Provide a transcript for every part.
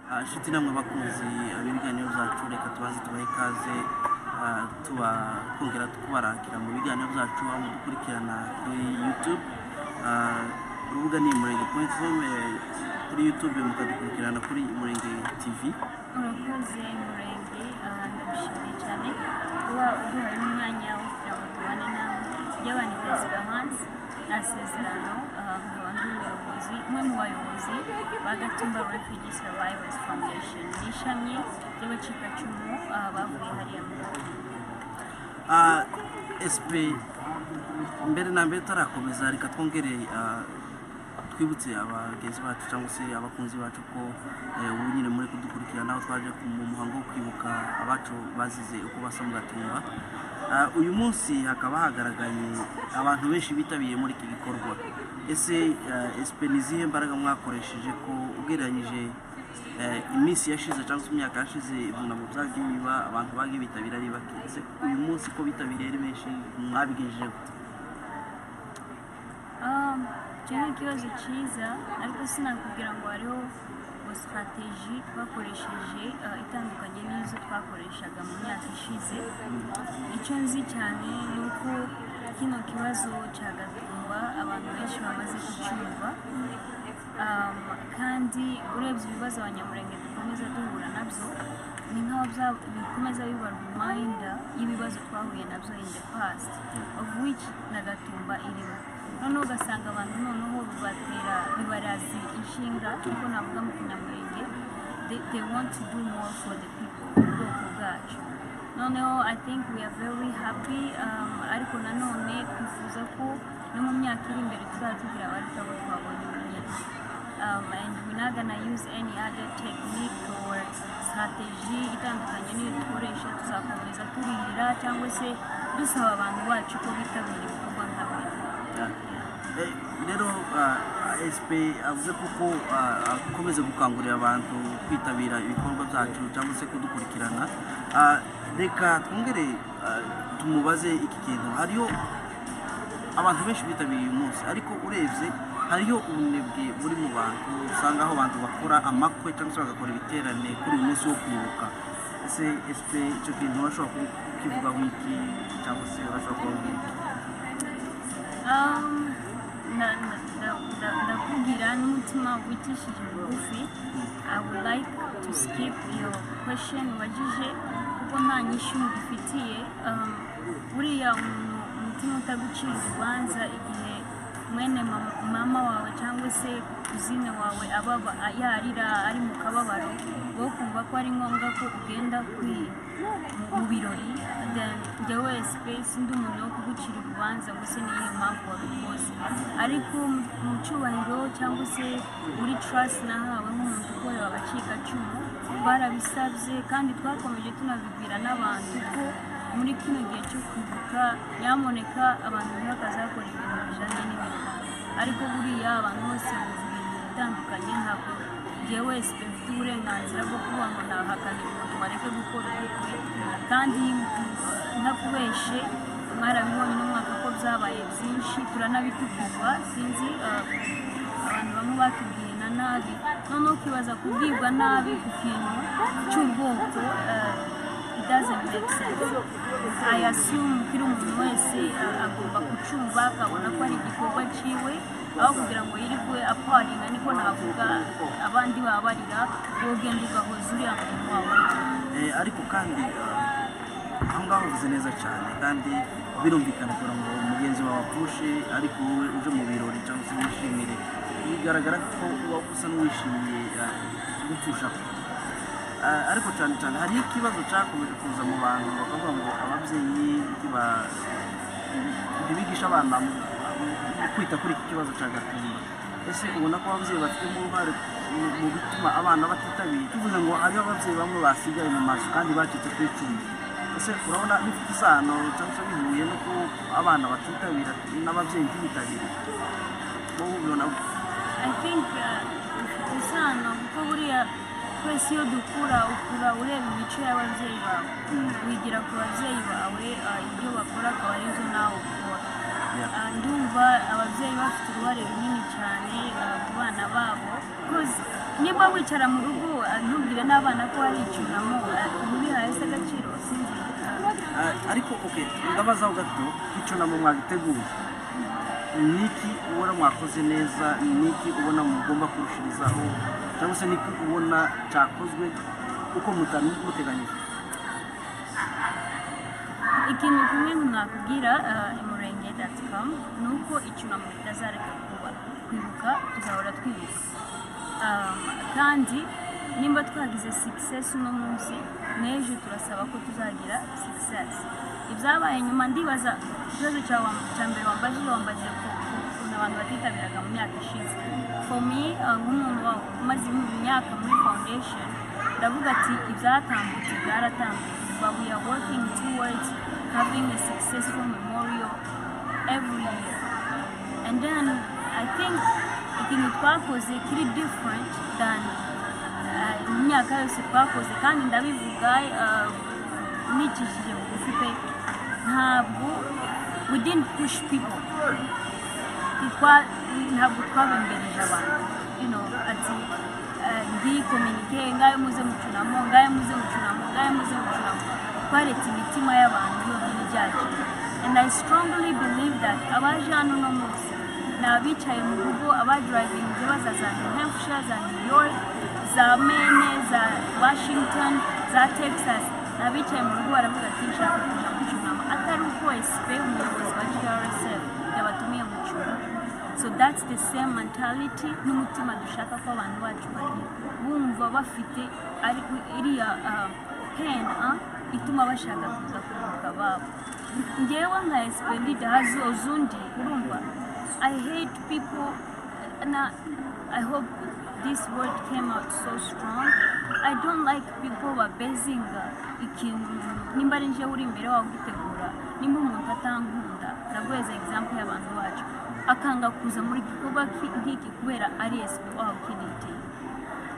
Inshuti namwe bakunzi b'ibiganiro byacu, reka tubaze tubahe ikaze, tuba twongera kubarakira mu biganiro byacu aho mudukurikirana kuri YouTube. Urubuga ni Murenge.com, kuri YouTube mukadukurikirana kuri Murenge TV. Urakoze Murenge, ndagushimiye cyane kuba uduhaye umwanya wo kugira ngo tubane nawe. Y'abantu Esperance Nasezerano, nkaba ndi umuyobozi, umwe mu bayobozi ba Gatumba Refugee Survivors Foundation, ni ishami ry'abacikacumu bavuye hariya mu Gatumba. SP, mbere na mbere tarakomeza, reka twongere twibutse abagenzi bacu cyangwa se abakunzi bacu ko ubu nyine muri kudukurikirana aho twaje mu muhango wo kwibuka abacu bazize uko basa mu Gatumba. Uyu munsi hakaba hagaragaye abantu benshi bitabiriye muri iki gikorwa. Ese SP, ni izihe mbaraga mwakoresheje ko ugereranyije iminsi yashize cyangwa se imyaka yashize, ibyunamo byagiye biba, abantu bagiye bitabira ari bake? Ese uyu munsi ko bitabiriye ari benshi, mwabigejeje gute? Icyo ni ikibazo cyiza, ariko sinakubwira ngo hariho ngo strategy twakoresheje itandukanye n'izo twakoreshaga mu myaka ishize. Icyo nzi cyane ni uko kino kibazo cya Gatumba abantu benshi bamaze kucyumva, kandi urebye ibibazo Abanyamurenge dukomeza duhura nabyo, ni nk'aho bikomeza biba reminder y'ibibazo twahuye nabyo in the past, of which na Gatumba irimo. Noneho ugasanga abantu noneho bibatera, bibarazi inshinga, nkuko navuga mu Kinyamurenge, they want to do more for the people, ubwoko bwacu. Noneho I think we are very happy, ariko nanone twifuza ko no mu myaka iri imbere tuzajya tugira abaruta abo twabonye ubu nyine, and we're not gonna use any other technique or strategy itandukanye n'iyo dukoresha. Tuzakomeza turirira cyangwa se dusaba abantu bacu ko bitabira ibikorwa nka bino. Rero SP avuze kuko akomeza gukangurira abantu kwitabira ibikorwa byacu cyangwa se kudukurikirana. Reka twongere tumubaze iki kintu. Hariho abantu benshi bitabiriye uyu munsi, ariko urebye hariho ubunebwe buri mu bantu, usanga aho abantu bakora amakwe cyangwa se bagakora ibiterane kuri uyu munsi wo kwibuka. Ese SP, icyo kintu urashobora kukivugaho iki cyangwa se urashobora kubabwira iki? Ndakubwira n'umutima wicishije bugufi, I would like to skip your question ubajije kuko nta nyishu ngifitiye. Buriya umuntu umutima utagucira urubanza igihe mwene mama wawe cyangwa se cousine wawe ababa yarira, ari mu kababaro, wowe ukumva ko ari ngombwa ko ugenda mu birori, then njyewe SP sindi umuntu wo kugucira urubanza ngo se niyihe mpamvu wabikoze. Ariko mu cyubahiro cyangwa se muri trust nahawe nk'umuntu ukorera abacikacumu, barabisabye kandi twakomeje tunabibwira n'abantu ko muri kino gihe cyo kwibuka nyamuneka abantu ntibakazakora ibintu bijyanye n'ibirori. Ariko buriya abantu bose bumva ibintu bitandukanye. Ntabwo njyewe SP mfite uburenganzira bwo kuvuga ngo nahakanira umuntu ngo areke gukora ubukwe. Kandi ntakubeshe, mwarabibonye n'umwaka ko byabaye byinshi, turanabitubwirwa. Sinzi, abantu bamwe batubwiye na nabi, noneho ukibaza kubwirwa nabi ku kintu cy'ubwoko, it doesn't make sense. I assume kuri umuntu wese agomba kucyumva akabona ko ari igikorwa cyiwe, aho kugira ngo yirirwe aparinga, niko navuga, abandi baba barira, wogenda ugahoza uriya muntu wawe. Ariko kandi aho ngaho uvuze neza cyane, kandi birumvikana kugira ngo mugenzi wawe apfushe, ariko wowe uje mu birori cyangwa se wishimire, bigaragara ko uba usa n'uwishimiye gupfusha kwe. Ariko cyane cyane hariho ikibazo cyakomeje kuza mu bantu, bakavuga ngo ababyeyi ntibigisha abana mu kwita kuri iki kibazo cya Gatumba. Ese ubona ko ababyeyi bafitemo uruhare mu bituma abana batitabira? Tuvuze ngo hariho ababyeyi bamwe basigaye mu mazu kandi bacitse ku icumu. Ese urabona bifite isano cyangwa se bihuye no ko abana batitabira n'ababyeyi ntibitabire? Wowe ubibona gute? I think bifite isano, kuko buriya twese iyo dukura, ukura ureba imico y'ababyeyi bawe, wigira ku babyeyi bawe, ibyo bakora akaba aribyo nawe ukora. Ndumva ababyeyi bafite uruhare runini cyane ku bana babo, because Niba wicara mu rugo, ntubwire n'abana ko hari icyunamo, ubihaye se agaciro? Sinzi. Ariko okay, ndabazaho gato. Icyunamo mwagiteguye, niki ubona mwakoze neza? Niki ubona mugomba kurushirizaho, cyangwa se niki ubona cyakozwe uko mutari muteganyije? Ikintu kimwe mwakubwira, imurenge.com, ni uko icyunamo kitazareka kuba. Kwibuka, tuzahora twibuka. Kandi nimba twagize success uno munsi, n'ejo turasaba ko tuzagira success. Ibyabaye nyuma, ndibaza ikibazo cyawe cya mbere wambajije ukuntu abantu batitabiraga mu myaka ishize. For me, nk'umuntu umaze imyaka muri foundation, ndavuga ati ibyatambutse byaratambutse, but we are working towards having a successful memorial every year. And then I think ikintu twakoze kiri different than mu myaka yose twakoze, kandi ndabivuga nicishije bugufi pe, ntabwo, we didn't push people. Ntabwo twabembereje abantu ati ngiyi communiqué, ngayo muze mucunamo, ngayo muze mucunamo, ngayo muze mucunamo. Twaretse imitima y'abantu yonyine ijyagira. And I strongly believe that abaje hano uno munsi ni abicaye mu rugo, abadrivinze baza za New Hampshire, za New York, za Maine, za Washington, za Texas, ni abicaye mu rugo baravuga ati nshaka kuja mu cyunamo, atari uko SP, umuyobozi wa GRSF, yabatumiye mu cyunamo. So that's the same mentality n'umutima dushaka ko abantu bacu bagira, bumva bafite ari iriya pain ituma bashaka kuza kwibuka babo. Ngewe nka SP leader hazozundi, urumva, I hate people na I hope this word came out so strong. I don't like people babezinga ikintu. Nimba ari njyewe uri imbere wawe ugitegura, nimba umuntu atankunda, ndaguheza example y'abantu bacu, akanga kuza muri gikorwa nk'iki kubera ari SP wawe ukiditeye,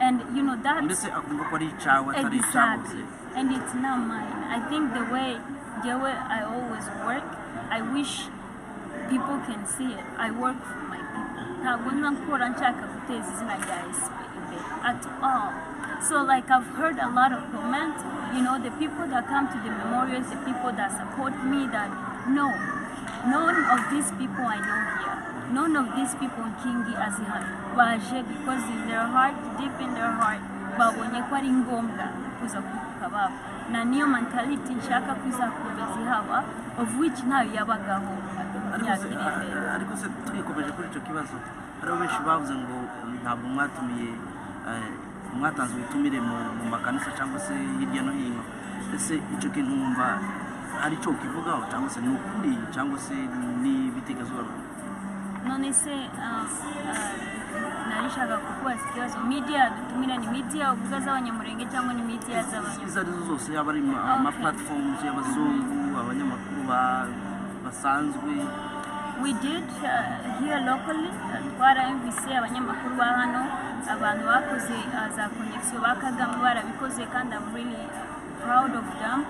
and you know that Ndetse akumva ko ari icyawe, atari icyabose. Exactly. And it's not mine. I think the way njyewe I always work, I wish people can see it. I work for my people. Ntabwo nza nkora nshaka guteza izina rya SP imbere at all. So like, I've heard a lot of comments, the people that come to the memorials, the people that support me, that no, none of these people I know here, none of these people Nkingi azi hano, baje because in their heart, deep in their heart, babonye ko ari ngombwa kuza kwibuka babo. Na niyo mentality nshaka ko izakomeza ihaba, of which ntayo yabagaho mu Ariko myaka se iri imbere. Ariko se twikomeje kuri icyo kibazo, hariho benshi bavuze ngo ntabwo mwatumiye, mwatanze ubutumire mu makanisa cyangwa se hirya no hino. Ese icyo kintu wumva hari icyo ukivugaho, cyangwa se ni ukuri, cyangwa se ni ibitekerezo by'abantu? None se nari nshaka kukubaza ikibazo. Media dutumira ni media uvuga z'Abanyamurenge cyangwa ni media z'abanyamurenge? Izo arizo zose, yaba ari ama platforms y'abazungu, abanyamakuru basanzwe. We did here locally. Twara MVC abanyamakuru ba hano, abantu bakoze za connection ba Kagame barabikoze, kandi I'm really proud of them.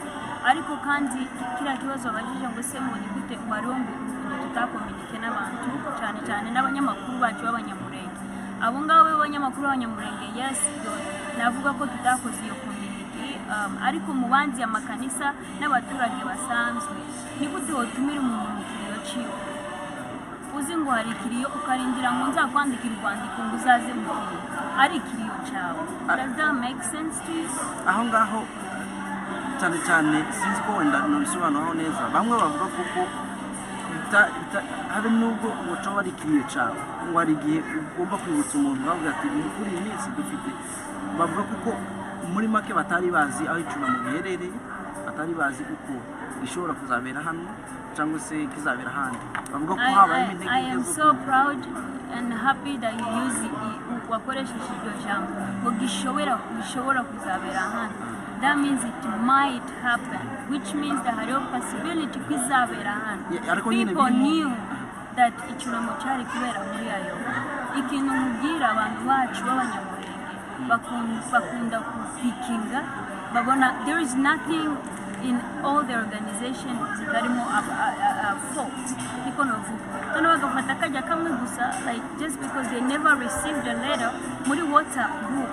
Ariko kandi kiriya kibazo babajije ngo se ngo ni gute wariho ngo ukuntu tutakominike n'abantu, cyane cyane n'abanyamakuru bacu b'Abanyamurenge, abo ngabo b'abanyamakuru b'Abanyamurenge, yes, navuga ko tutakoze iyo community, ariko mu bandi, amakanisa n'abaturage basanzwe, ni gute wotumira umuntu mu kiriyo ciwe, uzi ngo hari ikiriyo, ukarindira ngo nzakwandikira urwandiko ngo uzaze mu kiriyo, ari ikiriyo cyawe? Does that make sense to you? Aho ngaho cyane cyane, sinzi ko wenda nubisobanuraho neza. Bamwe bavuga kuko habe nubwo umuco wari ikiriyo cyawe, ngo hari igihe ugomba kwibutsa umuntu, bavuga ati ni kuri iyi minsi dufite. Bavuga kuko muri make batari bazi aho icyunamo giherereye, batari bazi uko gishobora kuzabera hano cyangwa se kizabera ahandi. Bavuga ko habayemo intege I nke am zo so proud and happy that you use wakoresheje iryo jambo ngo gishobora kuzabera ahandi. That means it might happen, which means that hariho possibility ko izabera hano. Yeah, ariko nyine People birimo- knew that icyunamo cyari kubera muri ayo. Ikintu mubwira abantu bacu b'Abanyamurenge, bakunda kupikinga, babona there is nothing. in all the organization zitarimo a fault, niko navuga. Noneho bagafata kajya kamwe gusa, like just because they never received a letter muri WhatsApp group,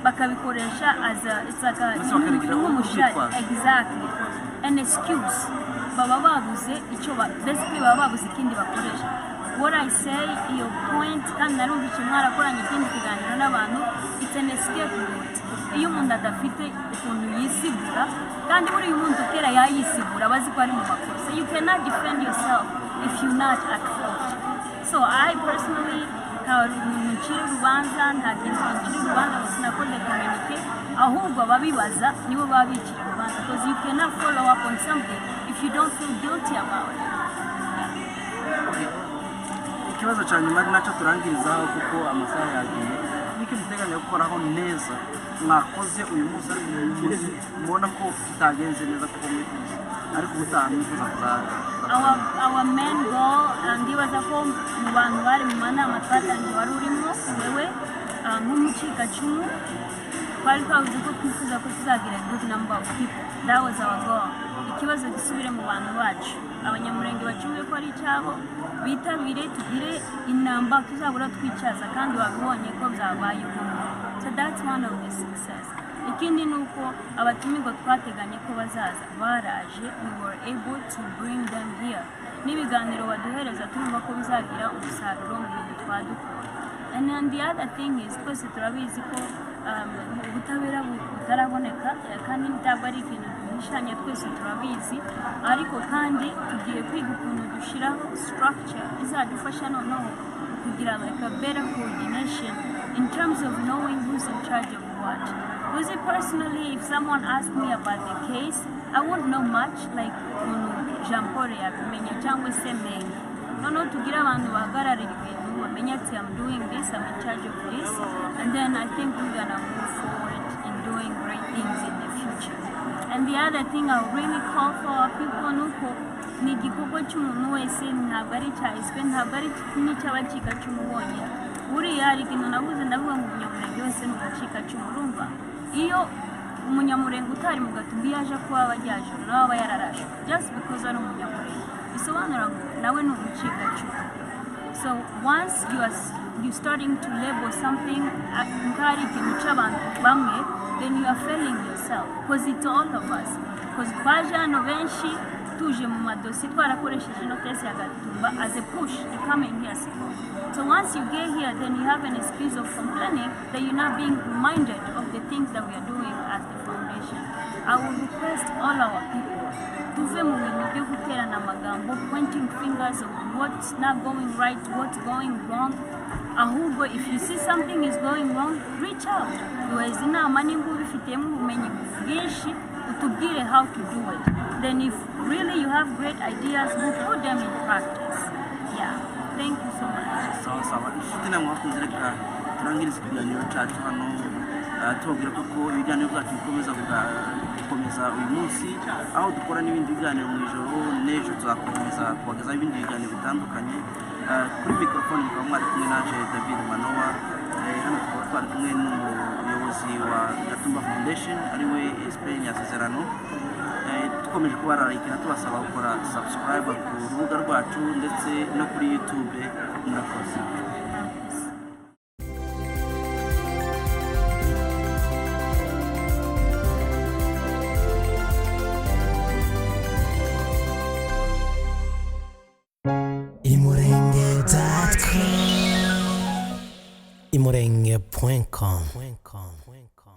bakabikoresha as a, it's like a Mbese bakabigira nk'umushari. urwitwazo. Exactly, an excuse. Baba babuze icyo basically baba babuze ikindi bakoresha. What I say, iyo point, kandi narumvise mwarakoranye ikindi kiganiro n'abantu, it's an escape route. Iyo umuntu adafite ukuntu yisigura, kandi buriya umuntu kera yayisigura, aba azi ko ari mu makosa. You cannot defend yourself if you're not at fault. So I personally, nta muntu ncira urubanza, nta kintu ncira urubanza ngo sinakoze communique. Ahubwo ababibaza nibo baba bicira urubanza, because you cannot follow up on something if you don't feel guilty about it. Okay. Ikibazo cya nyuma ari nacyo turangirizaho kuko amasaha yagiye: niko muteganya gukoraho neza mwakoze uyu munsi, ariko uyu munsi mubona ko kitagenze neza kuko mwifuza, ariko ubutaha mwifuza Our main goal, ndibaza ko mu bantu bari mu manama twatangiye wari urimo wewe, nk'umucikacumu, twari twavuze ko twifuza ko tuzagira good number of people. That was our goal. Ikibazo gisubire mu bantu bacu, Abanyamurenge bacyumve ko ari icyabo, bitabire, tugire inamba tuzabura twicaza, kandi wabibonye ko byabaye ubu. So that's one of the success. Ikindi ni uko abatumirwa twateganye ko bazaza baraje. We were able to bring them here, n'ibiganiro baduhereza turumva ko bizagira umusaruro mu bintu twadukora. And then the other thing is, twese turabizi ko ubutabera butaraboneka, kandi ntabwo ari ikintu duhishanya, twese turabizi. Ariko kandi tugiye kwiga ukuntu dushyiraho structure izadufasha noneho kugira like a better coordination in terms of knowing who's in charge of what. Because personally, if someone asked me about the case, I won't know much like ukuntu Jean Paul yabimenya cyangwa se Menga. Noneho tugire abantu bahagararira ibintu, bamenye ati I'm doing this, I'm in charge of this, and then I think we're gonna move forward in doing great things in the future. And the other thing I really call for our people ni uko ni igikorwa cy'umuntu wese, ntabwo ari icya SP, ntabwo ari n'icy'abacikacumu bonyine. Buriya hari ikintu nabuze, ndavuga ngo Umunyamurenge wese ni umucikacumu. Urumva iyo Umunyamurenge utari mu Gatumba, iyo aje kuba abajyajuru, nawe aba yararashwe just because ari Umunyamurenge, bisobanura ngo nawe ni umucikacumu. So once you starting to label something nk'aho ari ikintu cy'abantu bamwe, then you are failing yourself, because it's all of us, because twaje hano benshi tuje mu madosiye, twarakoresheje ino case ya Gatumba as a push to come in here. So once you get here, then you have an excuse of complaining that you're not being reminded of the things that we are doing as the foundation. I will request all our people tuve mu bintu byo guterana amagambo, pointing fingers of what's not going right, what's going wrong. Ahubwo if you see something is going wrong, reach out, duheza inama. Nimba ubifitiyemo ubumenyi bwinshi, utubwire how to do it. Then if really you have great ideas, we'll put them in practice. Yeah, thank you so much. Sawa sawa, inshuti namwe bakunze, reka turangirize ikiganiro cyacu hano. Tubabwira ko ibiganiro byacu bikomeza gukomeza uyu munsi, aho dukora n'ibindi biganiro mu ijoro, n'ejo tuzakomeza kubagezaho ibindi biganiro bitandukanye. Kuri mikorofone mukaba mwari kumwe naje David Manowa. Hano tukaba twari kumwe n'umuyobozi wa Gatumba Foundation, ariwe SP Nyasezerano. Dukomeje kubararikira, tubasaba gukora subscribe ku rubuga rwacu ndetse no kuri YouTube. Murakoze.